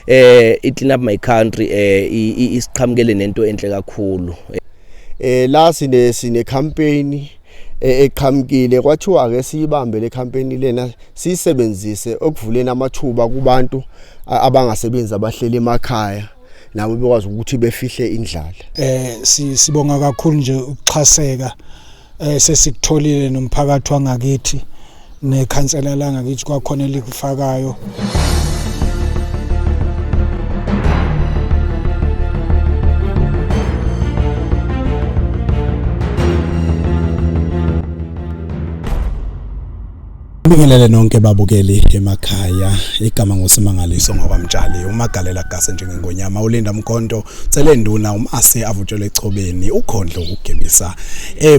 I-Clean Up My Country isiqhamukele nento enhle kakhulu. La sine campaign eqhamukile, kwathiwa ake siyibambe le campaign lena siyisebenzise okuvuleni amathuba kubantu abangasebenzi abahleli emakhaya, nabo bekwazi ukuthi befihle indlala. Sibonga kakhulu nje ukuxhaseka sesikutholile nomphakathi wangakithi nekhansela langakithi kwakhona elikufakayo. Ngibingelele nonke babukeli emakhaya. Igama nguSimangaliso ngokwaMtshali, uMagalela Gase njengengonyama, uLinda Mkhonto, Tselenduna, umase avutshelwe echobeni, ukhondlo ugebisa.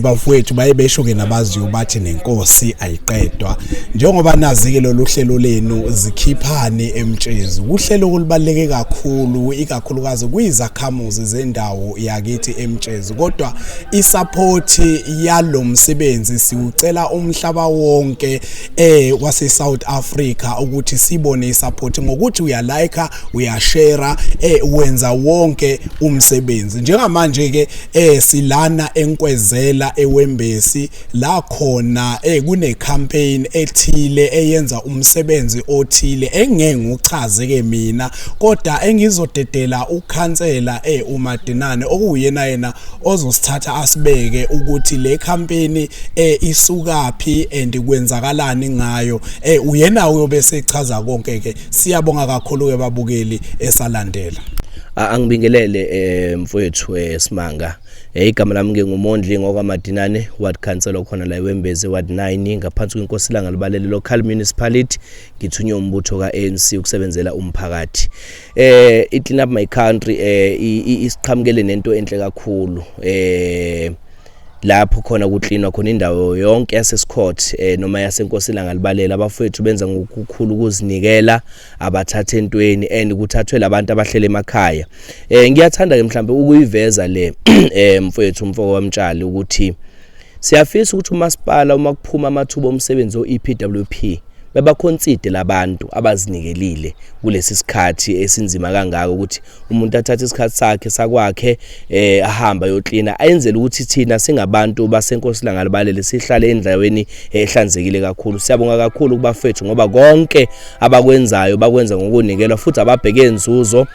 Bafowethu baye besho ke nabaziyo bathi nenkosi ayiqedwa. Njengoba nazi ke lolu hlelo lenu zikhiphani eMtshezi. Uhlelo olubaluleke kakhulu ikakhulukazi kwizakhamuzi zendawo yakithi eMtshezi. Kodwa isupport yalomsebenzi siwucela umhlaba wonke wase South Africa ukuthi sibone isupport ngokuthi uyalike, uyashare, wenza wonke umsebenzi. Njengamanje ke silana eNkwezela eWembesi la khona kune campaign ethile eyenza umsebenzi othile engeke ngichaze ke mina, kodwa engizodedela ukhansela uMadinane okuyena yena ozosithatha asibeke ukuthi le campaign isukaphi and kwenzakalani ngayo. Uyena uyobe sechaza konke ke. Siyabonga kakhulu ke babukeli esalandela. Angibingelele mfowethu Simanga. Igama lami ke nguMondli ngokwaMadinane, ward councillor khona la eWembezi ward 9 ngaphansi kweNkosi Langalibalele local municipality. Ngithunywe umbutho ka-ANC ukusebenzela umphakathi. I-Clean Up My Country isiqhamukele nento enhle kakhulu. Lapho khona kuklinwa khona indawo yonke yaseScott noma yaseNkosi Langalibalele. Abafowethu benza ngokukhulu ukuzinikela, abathathe entweni and kuthathwe labantu abahlele emakhaya. Ngiyathanda ke mhlambe ukuyiveza le mfowethu umfoko waMtshali ukuthi siyafisa ukuthi umasipala uma kuphuma amathuba omsebenzi o-EPWP bebakhonside labantu abazinikelile kulesi sikhathi esinzima kangaka, ukuthi umuntu athathe isikhathi sakhe sakwakhe ahamba ayoklina, ayenzele ukuthi thina singabantu baseNkosi Langalibalele sihlale endaweni ehlanzekile kakhulu. Siyabonga kakhulu kubafethu ngoba konke abakwenzayo bakwenza ngokunikelwa futhi ababheke inzuzo,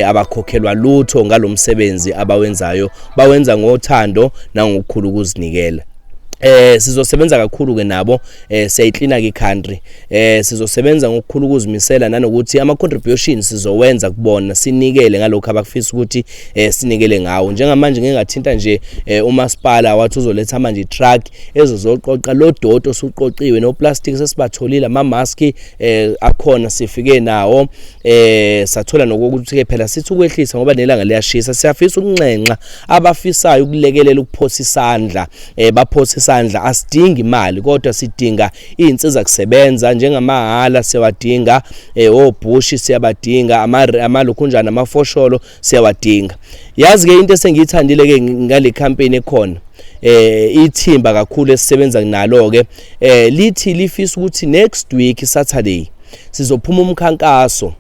abakhokhelwa lutho ngalomsebenzi abawenzayo, bawenza ngothando nangokukhulu ukuzinikela. Sizosebenza kakhulu ke nabo, siyayiklina ke country. Sizosebenza ngokukhulu ukuzimisela nanokuthi ama contributions sizowenza kubona, sinikele ngalokho abakufisa ukuthi sinikele ngawo. Njengamanje ngingathinta nje umasipala wathi uzoletha manje truck ezozoqoqa lo dodo osuqoqiwe no plastic sesibatholile, ama mask akhona sifike nawo, sathola nokuthi ke phela sithi ukwehlisa ngoba nelanga liyashisa. Siyafisa ukunxenxa abafisayo ukulekelela ukuphosa isandla, baphosa isandla. Asidingi imali kodwa sidinga izinsiza kusebenza njengamahala, siyawadinga obhushi, siyabadinga amalokhunjana, amafosholo siyawadinga. Yazi ke into esengiyithandile ke ngale campaign ekhona, ithimba kakhulu esisebenza nalo ke lithi lifisa ukuthi next week Saturday sizophuma umkhankaso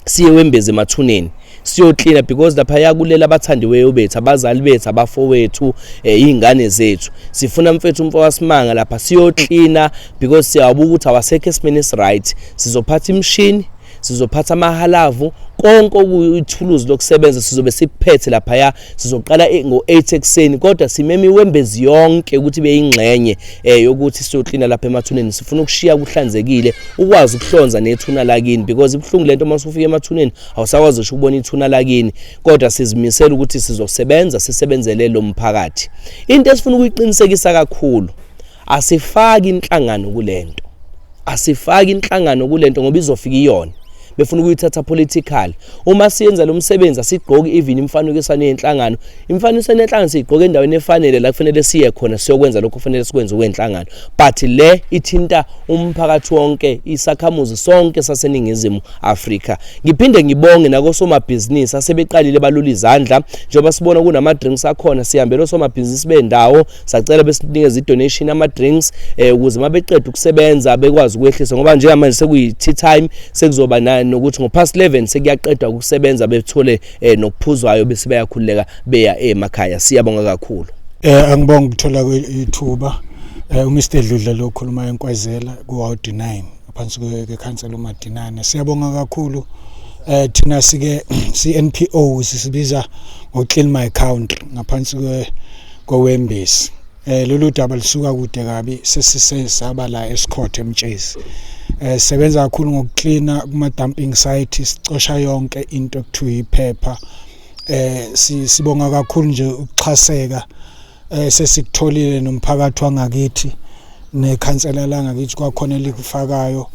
siye Wembezi emathuneni siyoklina, because lapha yakulela abathandiweyo bethu, abazali bethu, abafowethu, izingane zethu. Sifuna mfethu umfokaSimanga lapha siyoklina because siyabuka ukuthi awasekho esimeni right. Sizophatha imishini, sizophatha amahalavu, konke okuyithuluzi lokusebenza sizobe siphethe laphaya. Sizoqala ngo-8 ekuseni, kodwa simeme iWembezi yonke ukuthi beyingxenye yokuthi siyoklina lapha emathuneni. Sifuna ukushiya kuhlanzekile, ukwazi ukuhlonza nethuna lakini, because ibuhlungu lento uma usufika emathuneni awusakwazi ngisho ukubona ithuna lakini. Kodwa sizimisela ukuthi sizosebenza, sisebenzele lo mphakathi. Into esifuna ukuyiqinisekisa kakhulu, asifaki inhlangano kulento, asifaki inhlangano kulento ngoba izofika iyona befuna ukuyithatha political. Uma siyenza lo msebenzi asigqoki even imfanekisano yenhlangano. Imfanekisano yenhlangano siyigqoka endaweni efanele la kufanele siye khona siyokwenza lokho kufanele sikwenze okwenhlangano, but le ithinta umphakathi wonke, isakhamuzi sonke saseNingizimu Afrika. Ngiphinde ngibonge nakosomabhizinisi asebeqalile balula izandla, njengoba sibona kunama drinks akhona. Sihambele osomabhizinisi bendawo sacela besinikeze i-donation ama-drinks ukuze uma beqeda ukusebenza bekwazi ukwehlisa, ngoba njengamanje sekuyi-tea time, sekuzoba Nokuthi ngo past 11 sekuyaqedwa ukusebenza, bethole nokuphuzwayo bese bayakhululeka beya emakhaya. Siyabonga kakhulu. Angibonga ukuthola ithuba. UMr Dludla lo okhuluma eNkwezela ku Ward 9 ngaphansi kwekhansela uMadinane. Siyabonga kakhulu. Thina sike CNPO sisibiza ngo Clean My Country ngaphansi kwe kowembesi. Lolu daba lisuka kude kabi, sesisesaba la eScott eMtshezi. Sebenza kakhulu ngokuklina kuma dumping site, sicosha yonke into ekuthiwa iphepha. Sibonga kakhulu nje ukuxhaseka sesikutholile nomphakathi wangakithi nekhansela langakithi kwakhona elikufakayo.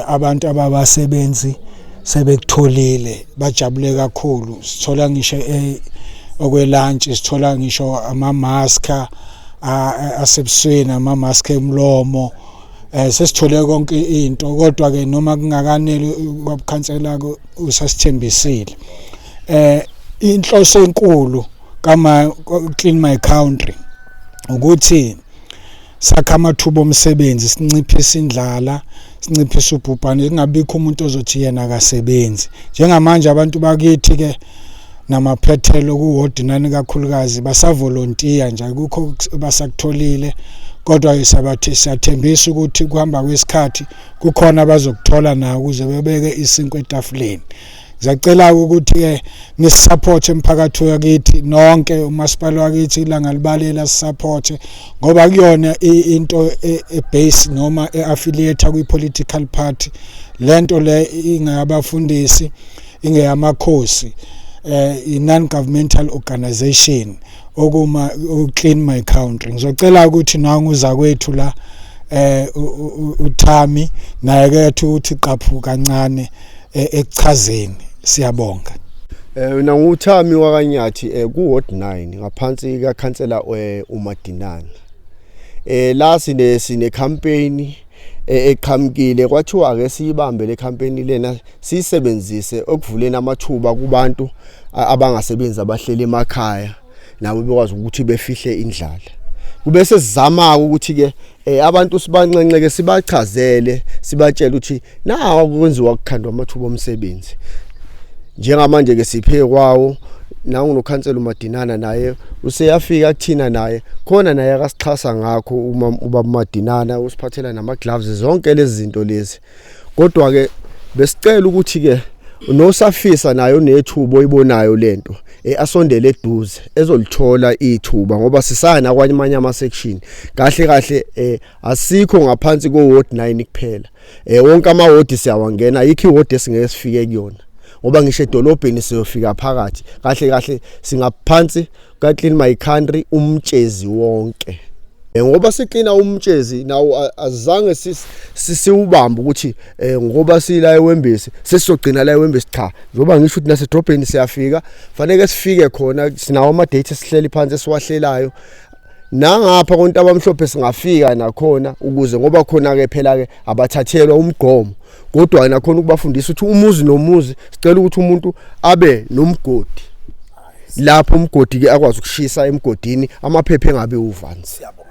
Abantu ababasebenzi sebekutholile, bajabule kakhulu. Sithola ngisho okwelunch, sithola ngisho ama mask asebusweni, ama mask emlomo. Sesithole konke into, kodwa ke noma kungakaneli, kwabukhansela usasithembisile. Inhloso enkulu kama Clean My Country ukuthi sakha amathuba omsebenzi, sinciphise indlala, sinciphise ubhubhane, kungabikho umuntu ozothi yena akasebenzi. Njengamanje abantu bakithi ke namaphethelo ku-ward 9 kakhulukazi basavolontiya nje, akukho basakutholile, kodwa sabathi siyathembisa ukuthi kuhamba kwesikhathi kukhona abazokuthola nawo ukuze bebeke isinkwa etafuleni. Ngiyacela ukuthi ke nisisupport emphakathi wakithi nonke, umasipala wakithi ilanga libalela support, ngoba kuyona into ebase noma eaffiliate kwi political party. Lento le ingayabafundisi, ingeyamakhosi, i non governmental organization okuma Clean My Country. Ngizocela ukuthi nangu uzakwethu la, uThami, naye ke uthi qaphu kancane ekuchazeni. Siyabonga. Mina nguThami wakaNyathi ku Ward 9 ngaphansi ka khansela uMadinana. La sine campaign eqhamukile, kwathiwa ake siyibambe le campaign lena, siyisebenzise okuvuleni amathuba kubantu abangasebenzi abahleli emakhaya, nabo bekwazi ukuthi befihle indlala. Kube sesizama ukuthi ke abantu sibanxenxeke, sibachazele, sibatshele ukuthi nawa kwenziwa kukhandwa amathuba omsebenzi. Njengamanje ke siphe kwawo nangu nokhansela uMadinana, naye useyafika kuthina, naye khona naye akasixhasa ngakho. Uma ubaba uMadinana usiphathela nama gloves, zonke lezi zinto lezi. Kodwa ke besicela ukuthi ke nosafisa nayo nethuba oyibonayo lento asondele eduze ezolithola ithuba, ngoba sisaya kwamanye ama section. Kahle kahle asikho ngaphansi ko ward 9 kuphela, wonke ama ward siyawangena, ayikho iward esingeke sifike kuyona, ngoba ngisho edolobheni siyofika phakathi. Kahle kahle singaphansi ka Clean My Country uMtshezi wonke. Ngoba siklina uMtshezi nawo, azange siwubambe ukuthi ngoba sila eWembesi sesizogcina la eWembesi. Cha, njengoba ngisho ukuthi nasedrobheni siyafika, fanele sifike khona. Sinawo ama dates esihleli phansi esiwahlelayo, nangapha konke abamhlophe singafika nakhona, ukuze ngoba khona ke phela ke abathathelwa umgomo, kodwa nakhona ukubafundisa ukuthi umuzi nomuzi sicela ukuthi umuntu abe nomgodi, lapho umgodi ke akwazi ukushisa emgodini amaphepha engabe uvanzi. Siyabonga.